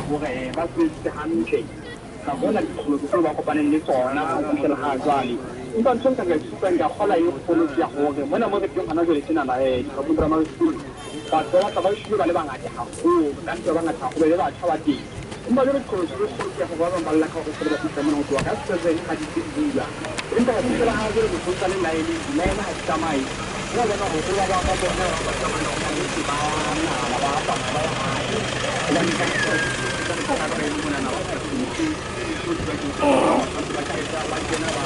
Hore ba sebeditse hantle, ha hona diqholotso tseo ba kopaneng le tsona ho fihlela ha jwale. Empa ntho nka ka supang ka kgola e kgolo ke ya hore mona mo re teng hona jwale tjenana Dikgapung Primary School, batho ba batla ba hlile ba le bangata haholo, ka ntse ba bangata haholo le batjha ba teng. Empa jwale qholotso e kgolo ke ya hore ba bang ba lla ka hore sele ba fihla mona ho tloha ka 7 ha di se di bula. Empa ho fihlela ha jwale motho o sa le line, di-line ha di tsamaye. Ho bona hore ba ba bona ba tsamaya ba ntse ba nala ba tsamaya ba ya hae. Hobane ka monana ba ba kena ba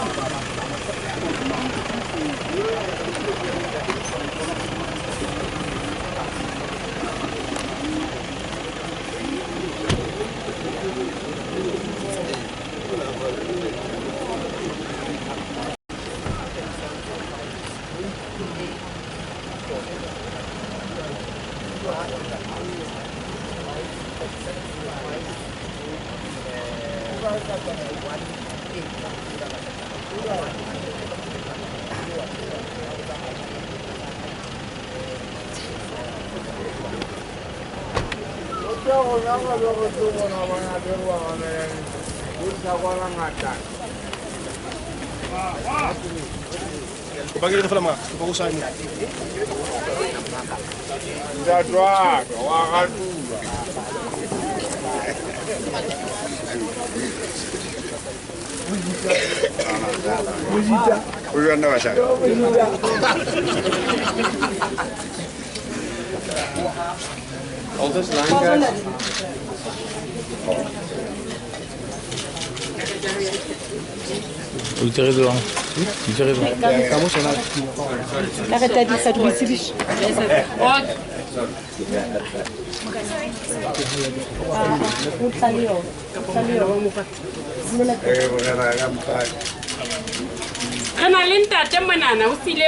Re na le ntate monana o siile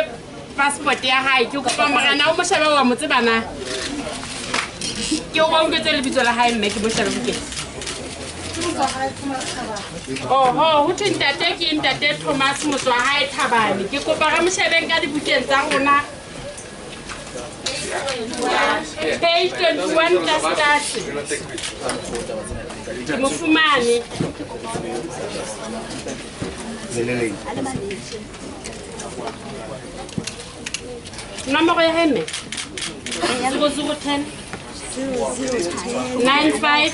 passport ya hae. Ke kopa morena o mo shebe wa mo tseba na. Ke o ba lebitso la hae mme ke mo shebe bukeng. Oho, ho thwe ntate ke ntate Thomas motho wa hae Thabane. Ke kopa re mo shebeng ka dibukeng tsa rona. Page 21 tlase. Ke mo fumane. Nomoro ya hae mme? 0010 95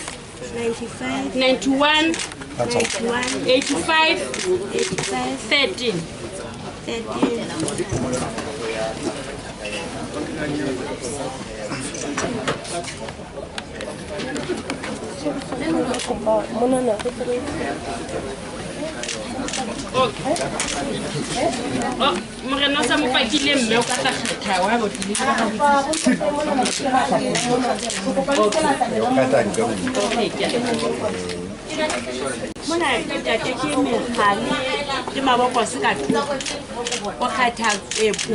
91 85 13. Oh, morena o sa mo pakile mme o ka tla kgetha wa bo tlile ka mona ntate ke mekgale le mabokose ka thoko o kgetha epo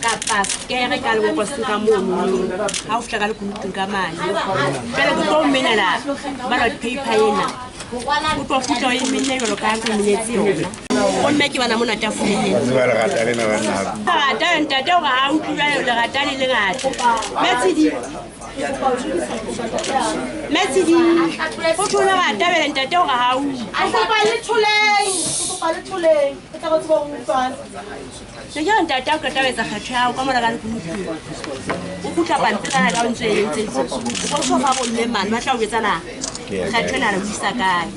kapa sekere ka lebokoseng ka mono ha o fihla ka lekunutung ka mane. Jwale ke tlo o menela ballot paper ena o tlo kgutla o e menne jwalo ka ha ke menetse yona. Gomme ke bana mona tafoleng ena. Lerata ntate hore ha utlwe jwale lerata le lengata. Metsidi o thwe lerata bele ntate hore ha utlwe. Ne ke re ntate ha o qeta ho etsa kgetho ya hao ka mona ka lekunutung o kgutla pampiri ana ka o ntso e entse o so fa bomme mane ba tla o jwetsa na kgetho ena re o isa kae.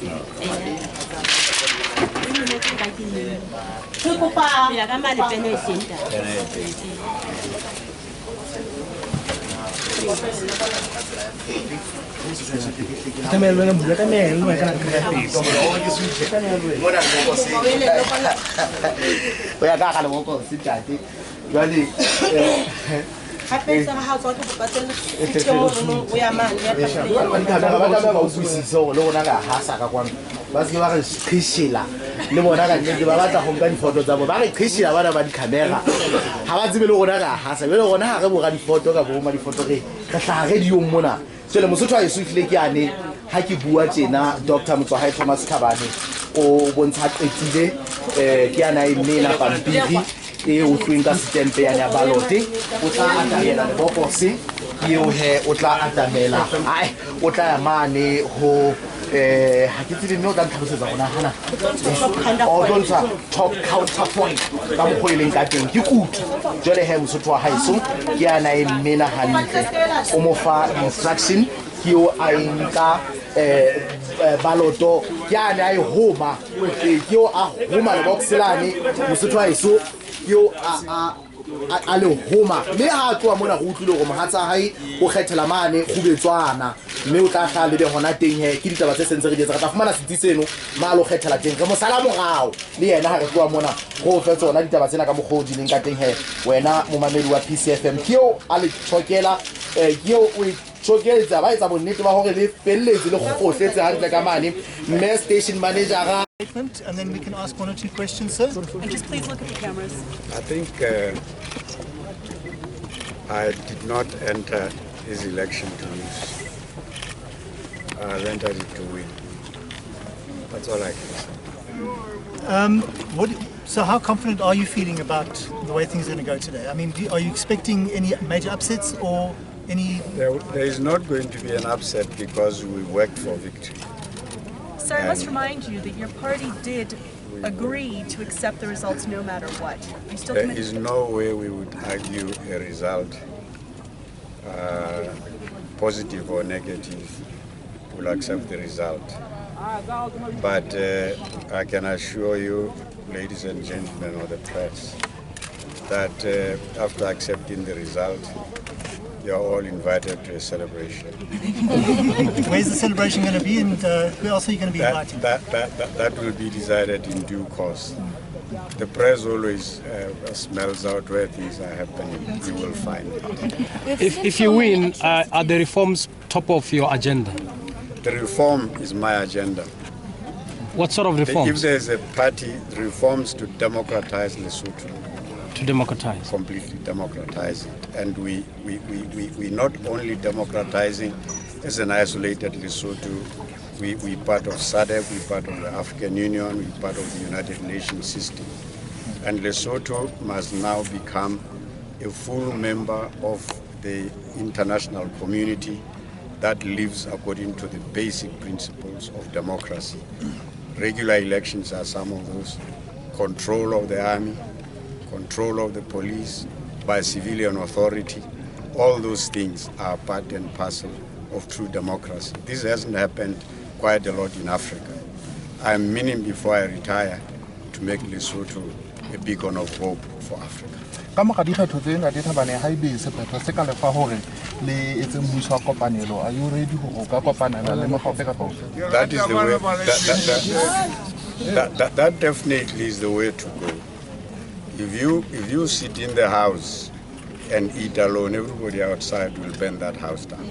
Ya ka mane pene e teng ntate. O ya ka ga lebokose ntate. Jwale gape tsa ga tswa ke go patela o ya mane ya ba tlameha ba utlwisise hore le rona re a hasa ka kwano. Ba se ke ba re qheshela le bona ka nnete ba batla ho nka difoto tsa bona. Ba re qheshela bana ba di-camera. Ha ba tsebe le rona re a hasa. Jwale rona ha re bora difoto ka bo ma difoto re hlaha radiong mona. Jwale Mosotho ha eso fihlile ke yane Ha ke bua tjena Dr. Motswagae Thomas Thabane o bontsha qetile ke yana e mena pampiri e utlweng ka setempe yana ya balote. O tla atamela lebokose ke eo he, o tla atamela ai o tla ya mane ho ha ke tsebe mme o tla ntlhalosetsa gona hana o tlo top counterpoint ka mokgwa e leng ka teng ke kutu. Jwale he Mosotho wa haeso ke yana e mena hantle, o mo fa instruction ke eo a e nka baloto ke ane a e homa, ke eo a homa lebox lane Mosotho wa haeso ke eo a le homa. Mme ha a tloha mona go utlwile gore mohatsa hae o kgethela mane kgubetswana, mme o tla hla lebe hona teng he. Ke ditaba tse sentse re di etsa, re tla fumana setsi seno ma lo kgethela teng, re mo sala morao le yena ha re tloha mona go fe tsona ditaba tsena ka mokgwa o di leng ka teng he. Wena momamedi wa PCFM ke eo a le tjhokela, ke eo o e tjhokeletsa, ba etsa bonnete ba hore le felletse le kgohletse hantle ka mane. Mme station manager. And then we can ask one or two questions, sir. And just please look at the cameras. I think I did not enter this election to lose. I entered it to win. That's all I can say. So how confident are you feeling about the way things are going to go today? I mean, are you expecting any major upsets or any... There is not going to be an upset because we worked for victory. Sir, I must remind you that your party did agree to accept the results no matter what. You still There is no way we would argue a result, positive or negative, we'll accept the result. But I can assure you, ladies and gentlemen of the press, that after accepting the result, you're all invited to a celebration. Where's the celebration going to be, and who else are you going to be inviting? That will be decided in due course. The press always smells out where things are happening. You will find it. If you win, are the reforms top of your agenda? The reform is my agenda. What sort of reforms? If there's a party, reforms to democratize Lesotho. To democratize? Completely democratize it. And we not only democratizing as an isolated Lesotho, we part of SADC, we part of the African Union, we part of the United Nations system. And Lesotho must now become a full member of the international community that lives according to the basic principles of democracy. Regular elections are some of those. Control of the army, control of the police by civilian authority. All those things are part and parcel of true democracy. This hasn't happened quite a lot in Africa. I'm meaning before I retire to make Lesotho a beacon of hope for Africa. Ka mora dikgetho tse Ntate Thabane ha ebe sephetho se ka lefa hore le etse mmuso wa kopanelo, are you ready hore o ka kopanela le mokga ofe kapa ofe? That is the way, that definitely is the way to go. If you sit in the house and eat alone, everybody outside will burn that house down.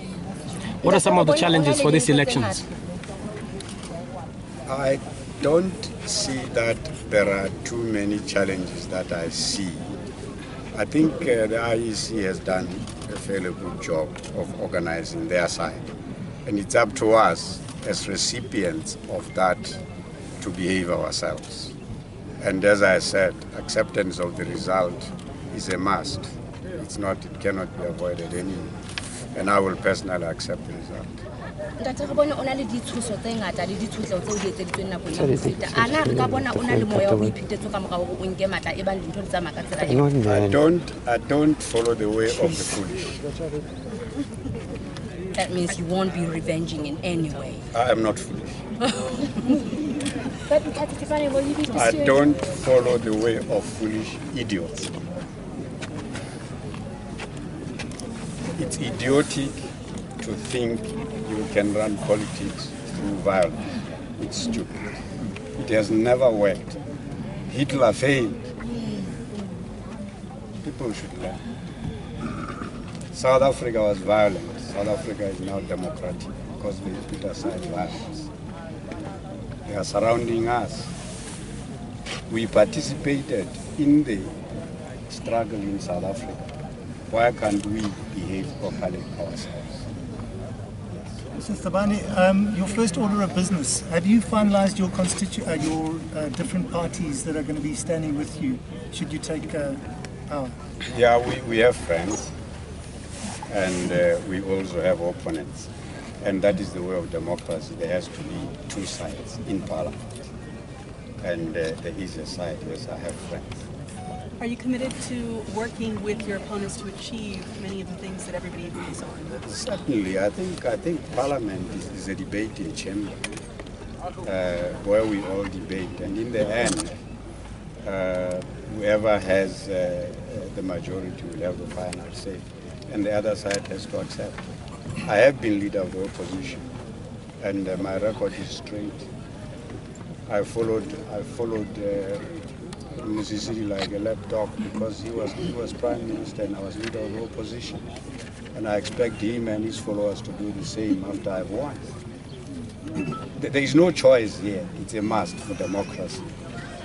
What are some of the challenges for these elections? I don't see that there are too many challenges that I see. I think the IEC has done a fairly good job of organizing their side. And it's up to us as recipients of that to behave ourselves. And as I said, acceptance of the result is a must. It's not, it cannot be avoided anymore. And I will personally accept the result. Ntate re bone o na le ditshoso tse ngata le ditshotleho tseo di etseditsweng nakong ya ho feta. Ana re ka bona o na le moya wa boiphetetso ka mora hore o nke matla e bang dintho di tsamaya ka tsela eo? I don't follow the way of the foolish. That means you won't be revenging in any way. I am not foolish. I don't follow the way of foolish idiots. It's idiotic to think you can run politics through violence. It's stupid. It has never worked. Hitler failed. People should learn. South Africa was violent. South Africa is now democratic because they put aside violence. They are surrounding us. We participated in the struggle in South Africa. Why can't we behave properly ourselves? Mr. Thabane, your first order of business, have you finalized your your different parties that are going to be standing with you should you take power? Yeah, we have friends and we also have opponents. And that is the way of democracy. There has to be two sides in parliament. And there is a side, yes, I have friends. Are you committed to working with your opponents to achieve many of the things that everybody agrees on? Certainly. I think parliament is a debating chamber where we all debate. And in the end, whoever has the majority will have the final say. And the other side has to accept. I have been leader of the opposition, and my record is straight. I followed Mosisili like a lapdog because he was prime minister and I was leader of the opposition. And I expect him and his followers to do the same after I've won. There is no choice here. It's a must for democracy.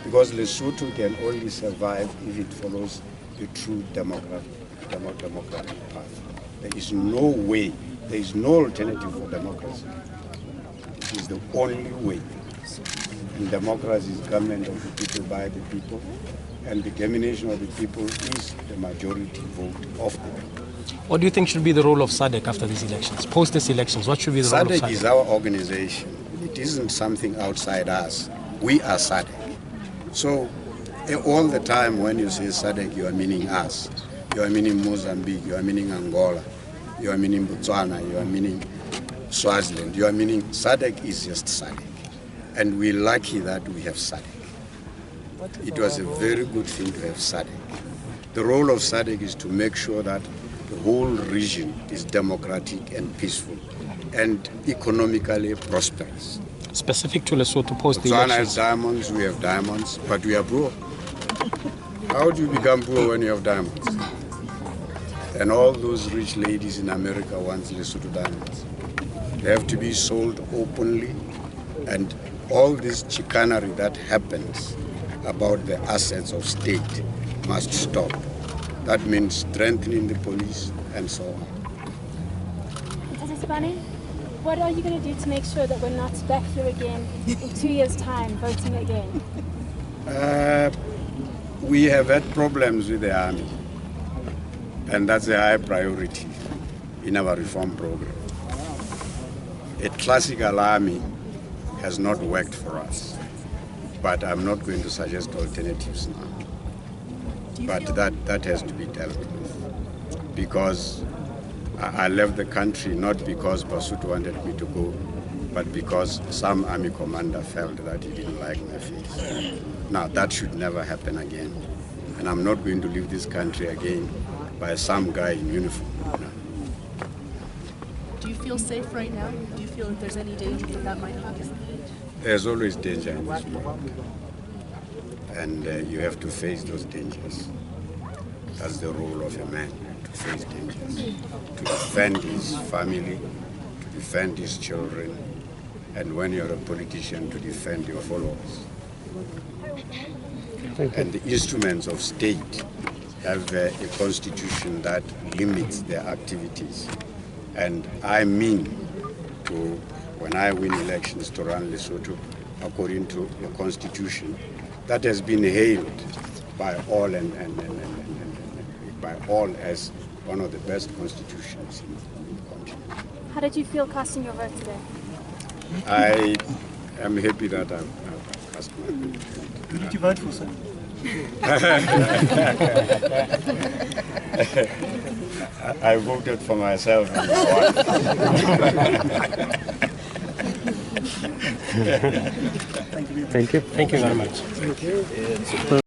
Because Lesotho can only survive if it follows the true democratic path. There is no way, there is no alternative for democracy. It is the only way. And democracy is government of the people by the people. And the determination of the people is the majority vote of the people. What do you think should be the role of SADC after these elections? Post these elections, what should be the role of SADC SADC? Is our organization. It isn't something outside us. We are SADC. So all the time when you say SADC, you are meaning us. You are meaning Mozambique, you are meaning Angola, you are meaning Botswana, you are meaning Swaziland, you are meaning SADC is just SADC. And we're lucky that we have SADC. It was a very good thing to have SADC. The role of SADC is to make sure that the whole region is democratic and peaceful and economically prosperous. Specific to Lesotho post the Botswana elections. has diamonds, we have diamonds, but we are poor. How do you become poor when you have diamonds? And all those rich ladies in America want Lesotho diamonds. They have to be sold openly, and all this chicanery that happens about the assets of state must stop. That means strengthening the police and so on. Ntate Thabane, what are you going to do to make sure that we're not back here again in 2 years' time voting again? We have had problems with the army, and that's a high priority in our reform program. A classical army has not worked for us, but I'm not going to suggest alternatives now. But that has to be dealt with because I left the country not because Basotho wanted me to go, but because some army commander felt that he didn't like my face. Now, that should never happen again. And I'm not going to leave this country again by some guy in uniform. No. Do you feel safe right now? Do you feel that there's any danger that that might happen? There's always danger in this world. And you have to face those dangers. That's the role of a man, to face dangers, to defend his family, to defend his children, and when you're a politician, to defend your followers. And the instruments of state have a constitution that limits their activities. And I mean to, when I win elections, to run Lesotho according to a constitution that has been hailed by all and by all as one of the best constitutions in the continent. How did you feel casting your vote today? I am happy that I've cast my vote. Who did you vote for, sir? I voted for myself and my wife. Thank you very much. Thank you. Thank you very much. Thank you.